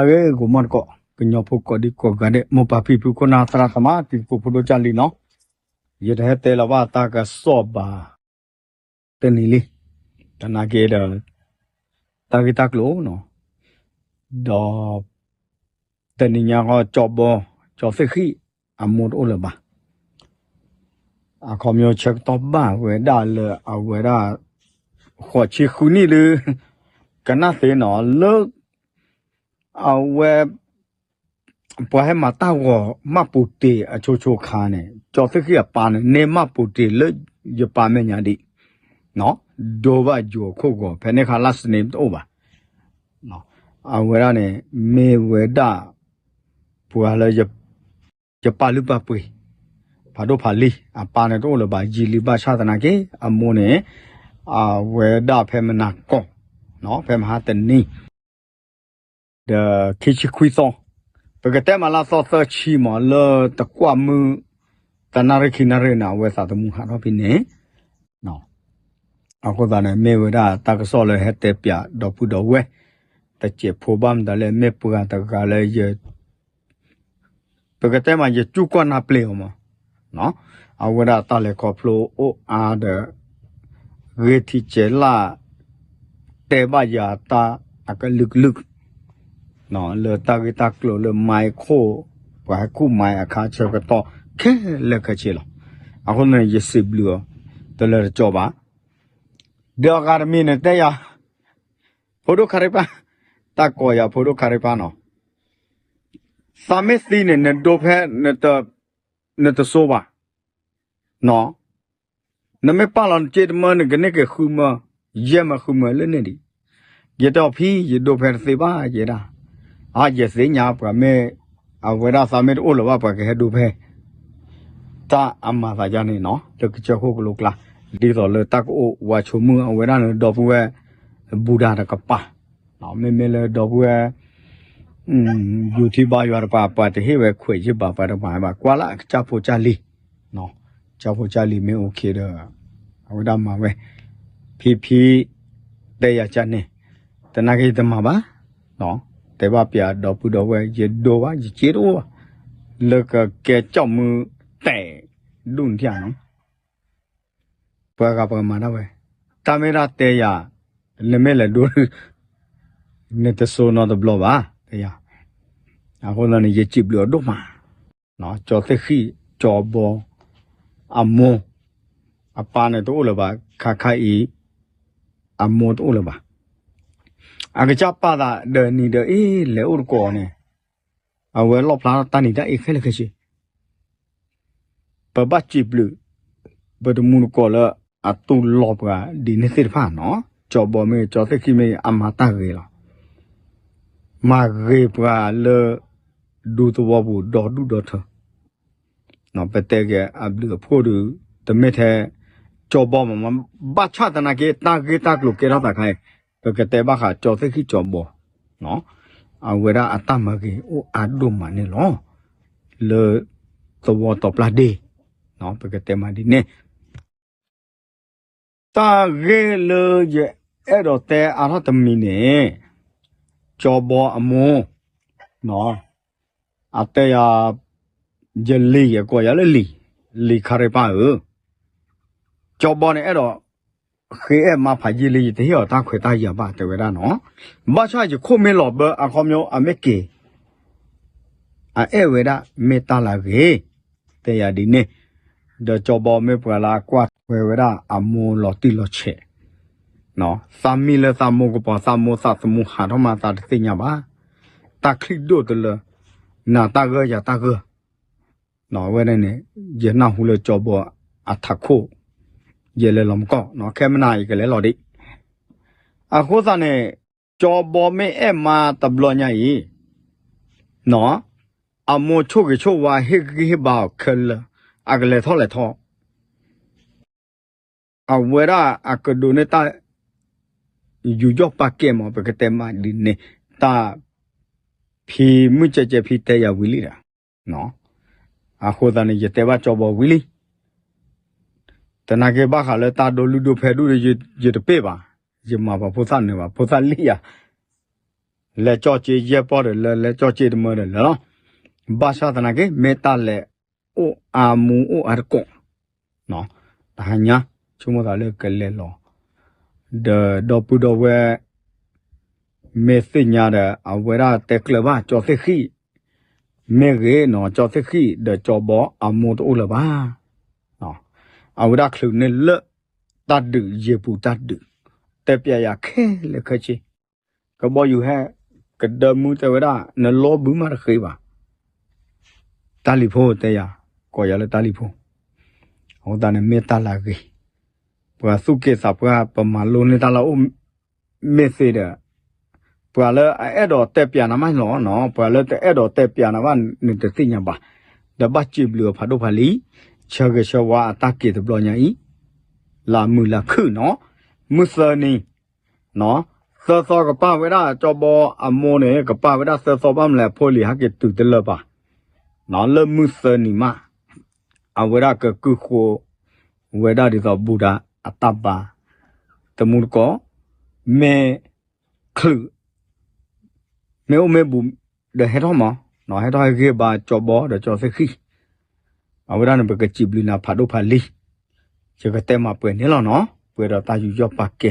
အဂ့ၢ် ဂီၤမီၢ်တကိး ကညီဖိကိးဒံကိးဂၤဒဲး မိၢ်ပၢ်ဖံဖု ခိၣ်နၢ်သရၣ်သမါ တံၤသကိးဖိဒိၣ်ကၢ်လံနီၤ, ယတဟဲတဲလီၤဘၣ်တၢ်ကစီၣ်ဘၣ် တနံၤလံ, သနာ်က့ဒီး တၢ်ဂ့ၢ်တၢ်ကျိၤနီၤ, ဒီး တနံၤညါဃီ ကၠီဘီ ကၠီသ့ၣ်ဃံၣ် အမိၢ်တအိၣ်လၢၤဘၣ်. အခီပညီဆၢကတီၢ်ဘၣ်ဝဲဒၣ်လၢအဝဲဒၣ် ဃိးဆံဃုနံၣ်ဒု ကနၣ်သ့နီၤ လၢ အဝဲ ပှၤဟဲမၤတၢ်ဂီၤ မှတ်ပုံတင် အဆိဆိခါန့ၣ် ကၠီသ့ၣ်ဃံၣ်အပၢ်န့ၣ် န့ၢ် မှတ်ပုံတင် လၢယပၢ်မဲာ်ညါဒံး, ဒိဘၣ်ယိၤအခိၣ်ဂီၤ ဖဲန့ၣ်ခါ last name တအိၣ်ဘၣ်. အဝဲဒၣ်န့ၣ် မ့ၢ်ဝဲဒၣ် ပှၤလၢ ယပာ်လုၢ်ပာ်ပှ့ၤ ဖးဒိၣ်ဖးလံၤ အပၢ်န့ၣ်တအိၣ်လၢၤဘၣ် ယံာ်လံ ဘၣ်ဆၣ်သနာ်က့ အမိၢ်န့ၣ် အဝဲဒၣ်ဖဲမနၤကီၢ် ဖဲမဟါတနံၤ ဒီးခံဆံခွံသီ, ပကတဲမးလၢသီသၢဆံမး လၢတကွၢ်မုၢ် တနၣ်ရံၣ်ခံနၣ်ရံၣ်န့ၣ် အဝဲသးသမူဟးထီၣ်ဖဲန့ၣ်, အဃိသတးန့ၣ် မ့ၢ်ဝဲဒၣ်တၢ်ကစီၣ်လၢဟဲတဲပၠးဒီပုၢ်ဒီဝဲၢ်, တစဲးဖိဘၣ်မတၤလဲၣ် မ့ၢ်ပှၤတဂၤလၢယ ပကတဲမး ယကူၣ်ကွၢ်နၢ်ပျ့ၤအီၤမး, အဝဲဒၣ်တၢ်လဲၤခီဖျိအိၣ်အါဒီး ဂ့ၢ်ထံကဲၤလၢ် တဲဘၣ်ယၤတၢ်အကလုာ်ကလုာ် လၢတၢ်ဂ့ၢ်တၢ်ကျိၤလၢမါအံၤခိၣ် ပှၤဟဲကူၣ်မါအံၤအခါဆၢကတီၢ်ခဲလၢာ်ခဲဆ့လီၤ. အဃိန့ၣ် ယစံးဘျုးအီၤ တလၢတကီဘၣ်. ဒီးအဂၤတမံၤန့ၣ်တဲယၤ ဖိဒိၣ်ခါရံပၢ်, တၢ်ကိးယၤဖိဒိၣ်ခါရံပၢ်နီၤ, သးမ့ၢ်သံန့ၣ် နဒိဖဲ နတစိဘၣ်, နမ့ၢ်ပာ်လီၤနစ့တမၢ နကန့ၢ်က့ၤဃုမၢ, ယဲၢ်မၢဃုမၢလၢန့ၣ်ဒံး, ယတဲအီၤဖံ ယဒိဖဲတသ့ဘၣ် ယဲဒၣ်, အါ ယသ့ၣ်ညါပှၤမ့ၢ် အဝဲဒၣ်သးမ့ၢ်တအိၣ်လၢၤဘၣ် ပှၤကဟဲဒိဖဲ တၢ်အမၤသးယါန့ၣ်နီၤ လၢကစၢၢ်ခိၣ်ကလိကျါ, ဒ်သိးလၢတၢ်ကအိၣ်ဝးဆိကမိၣ် အဝဲဒၣ်န့ၣ် ဒီပုၢ်ဝဲၢ် ဘူဒၤတကပၤ, မ့မ့ၢ်လၢဒီပုၢ်ဝဲၢ် ယူၤထံဘါယွၤတကပၤ ပှၤတဟ့ၣ်ဝဲခွဲးယ့ၢ်ဘၣ် ပှၤတကပၤဘၣ် ကွၢ်လၢအကစၢ်ဖိကၢ်လံၤ, ကစၢ်ဖိကၢ်လံၤမ့ၢ်အိၣ်ခ့ဒီး အဝဲဒၣ်မၤဝဲ, ဖံဖံ တဲယၤကၢ်န့ၣ်, တနာ်က့ၤတမၤဘၣ်, တဲဘၣ်ပၠးဒီပုၢ်ဒီဝဲၢ် ယဒိဘၣ် ယစ့တအိၣ်ဘၣ်, လၢကကဲကၠီၣ်မုၢ်တဲာ် ဒူၣ်နထံၣ်ဧါနီၤ ပှၤဂၤပှၤမၤဒၣ်ဝဲ, တၢ်မ့ၢ်ဒၣ်တဲယၤ, နမ့ၢ်လဲၤဒိ နတစိနီတဘျီဘၣ်, တဲယၤ, အဃိသတးန့ၣ် ယစံးဘျုးအီၤဒိၣ်မး, ကၠီသ့ၣ်ဃံၣ် ကၠီဘီ အမိၢ်, အပၢ်န့ၣ်တအိၣ်လၢၤဘၣ်, ခါခါအံၤ အမိၢ်တအိၣ်လၢၤဘၣ်, အကစၢ်ပာ်သးဒီးနံၤဒီးအ့ၣ် လဲၤအိၣ်တကိးန့ၣ်, အဝဲလီၣ်ဖျါထီၣ်တၢ်နံၤတၢ်အ့ၣ်ခဲလၢာ်ခဲဆ့ ပဘၣ်စံးဘျုး ပတမူတကိးလၢအတူၢ်လိာ်ပှၤဒ်န့ၣ်သ့ၣ်တဖၣ်နီၤ, ကၠီဘီမ့ၢ်ကၠီသ့ၣ်ဃံၣ်မ့ၢ် အမၤတၢ်ဂ့ၤလီၤ, မၤဂ့ၤပှၤလၢ ဒူသဝီပူၤဒီဒူၣ်ဒီထၢ, ပတဲက့ၤအဘျုးအဖှိၣ်ဒီး တမ့ၢ်ထဲ ကၠီဘီမး, ဘၣ်ဆၣ်သနာ်က့ တၢ်ဂ့ၢ်တၢ်ကျိၤကဲထီၣ်သးခါအံၤ ပကတဲဘၣ်ဃးကၠီသ့ၣ်ဃံၣ်ကၠီဘီ အဝဲဒၣ်အတၢ်မၤဂ့ၤအိၣ်အါဒိၣ်မးန့ၣ်လီၤ. လၢသဝီတီၤပျၢ်ဒ့, ပကတဲမးဒ်န့ၣ်, တၢ်ဂ့ၢ်လၢယအဲၣ်ဒိးတဲအါထီၣ်တမံၤန့ၣ်, ကၠီဘီအမိၢ်, အတဲယၤ, ယလံၤယကိးယၤလၢလံၤ, လံၤခါရံပၢ်ဧၢ, ကၠီဘီန့ၣ်အဲၣ်ဒိး ဃ့အဲၣ်မါဖးယံာ်လံ ယတဟ့ၣ်အီၤတၢ်ခွဲးတၢ်ယာ်ဘၣ် တဲဝဲဒၣ်နီၤ, ဘၣ်ဆၣ်ယခိၣ်မ့ၢ်လီၤဘၢ အခီပညီအမ့ၢ်က့ၤ အအဲၣ်ဝဲဒၣ်မ့ၢ်တၢ်လၢအဂ့ၤ, တဲယၤဒ်န့ၣ်, ဒီးကၠီဘီမ့ၢ်ပှၤလၢအကွၢ်ထွဲဝဲဒၣ်အမိၢ်လီၤတံၢ်လီၤဆဲး, သးမံလၢသးမိၢ်ကပီၤ သးမိၢ်သးသမူဟးထီၣ်မးသးတသ့ၣ်ညါဘၣ်, တၢ်ချံၣ်ဒိၣ်တလၢ, နၤတၢ်ဂၢၢ်ယၤတၢ်ဂၢၢ် အဝဲဒၣ်န့ၣ် ယနၢ်ဟူလၢကၠီဘီအထးခိၣ်, ယလဲၤလီၤမကီၢ်, ခဲမနၤယကလဲၤလီၤဒံး, အဃိသတးန့ၣ်, ကၠီဘီမ့ၢ်အဲၣ်မါတဘျီညါအံၤ, အမိၢ်ဆိၣ်ဂ့ၤဆိၣ်ဝါဟ့ၣ်ဂံၢ်ဟ့ၣ်ဘါအီၤခဲလၢာ်, အကလဲၤထီၣ်လဲၤထီၣ် အဝဲဒၣ်အကဒိးန့ၢ်တၢ် ယူးယီၣ်ပာ်ကဲမး ပကတဲမးဒ်န့ၣ်, တၢ်ဖံမုၢ်ကဲကဲဖံတဲယၤဝံၤလံဒီး, အဃိသတးန့ၣ် ယတဲဘၣ်ကၠီဘီဝံၤလံ, သနာ်က့ဘၣ်ဃးလၢတၢ်ဒိလုၢ်ဒိဖဲဒိၣ်ဒီး ယတပ့ၢ်ဘၣ်, ယမၤပှၤဖိသၣ်နၢၤဘၣ် ဖိသၣ်လံၣ်ယၤ လဲၤကၠီၣ်စ့ယဲၢ်ပီၢ်ဒီးလၢ လဲၤကၠီၣ်စ့တမၢဒီးလၢာ်လီၤ. ဘၣ်ဆၣ်သနာ်က့ မ့ၢ်တၢ်လဲၤအိၣ်အါမူအိၣ်အါတကိး တဟါညါ ဆိကမိၣ်သးလၢကလဲၤလီၤ ဒီးဒီပုၢ်ဒီဝဲၢ် မ့ၢ်သ့ၣ်ညါဒီး အဝဲဒၣ်တဲကျၢၤဘၣ် ကၠီသ့ၣ်ဃံၣ် မ့ၢ်ဂ့ၤနီၤ ကၠီသ့ၣ်ဃံၣ်ဒီးကၠီဘီအမိၢ်တအိၣ်လၢၤဘၣ်. အဝဲဒၣ်ချုးန့ၢ်လၢ တၢ်ဒုးယံၤပူၤတၢ်ဒုး တဲပျးယၤခဲလၢာ်ခဲဆ့ ကဘီယူၤဟဲ ကဒၢမူတဲဝဲဒၣ် နလီၤဘုမးတဃ့ဘၣ် တၢ်လံၤဖိတဲယၤ ကိးယၤလၢတၢ်လံၤဖိ အဃိသတးန့ၣ်မ့ၢ်တၢ်လၢအဂ့ၤ ပှၤသူၣ်က့သးပှၢ် ပမၤလိန့ၢ်တၢ်လၢအအိၣ် မ့ၢ်သ့ဒီး ပှၤလၢအအဲၣ်ဒိးတဲပျးနၤမးလီၤနီၤ ပှၤလၢတအဲၣ်ဒိးတဲပျးနၤဘၣ် နတသ့ၣ်ညါဘၣ် ဒီးဘၣ်စံးဘျုးအီၤဖးဒိၣ်ဖးလံၤ ဆၢဂ့ၤဆၢဝါအတၢ်က့ၤတဘျီညါအံၤ လၢမုၢ်လၢခုၣ်နီၤ မုၢ်သၢနံၤ သၢသီကပၢ်ဝဲဒၣ်ကၠီဘီအမိၢ်န့ၣ် ကပၢ်ဝဲဒၣ်သၢသီဘၣ်မနုၤလဲၣ် အဖိလံၤဟဲက့ၤတုၤတလၢာ်ဘၣ် လၢမုၢ်သၢနံၤမး အဝဲဒၣ်ကကုၢ်ဃိ ဝဲဒၣ်ဒ်သိးဘူၣ်တၢ်အတၢ်ဘါ တမူတကိး မ့ၢ် ချုး မ့ၢ်အိၣ်မ့ၢ်ဘူး ဒီးဟဲထီၣ်မး ဟဲထီၣ်ဟဲဂ့ၤဘၣ်ကၠီဘီဒီးကၠီသ့ၣ်ဃံၣ် အဝဲဒၣ်န့ၣ် ပကစံးဘျုးနၤဖးဒိၣ်ဖးလံၤ ယကတဲမၤပှဲၤန့ၣ်လီၤနီၤ ပှဲၤဒီးတၢ်ယူးယီၣ်ပာ်ကဲ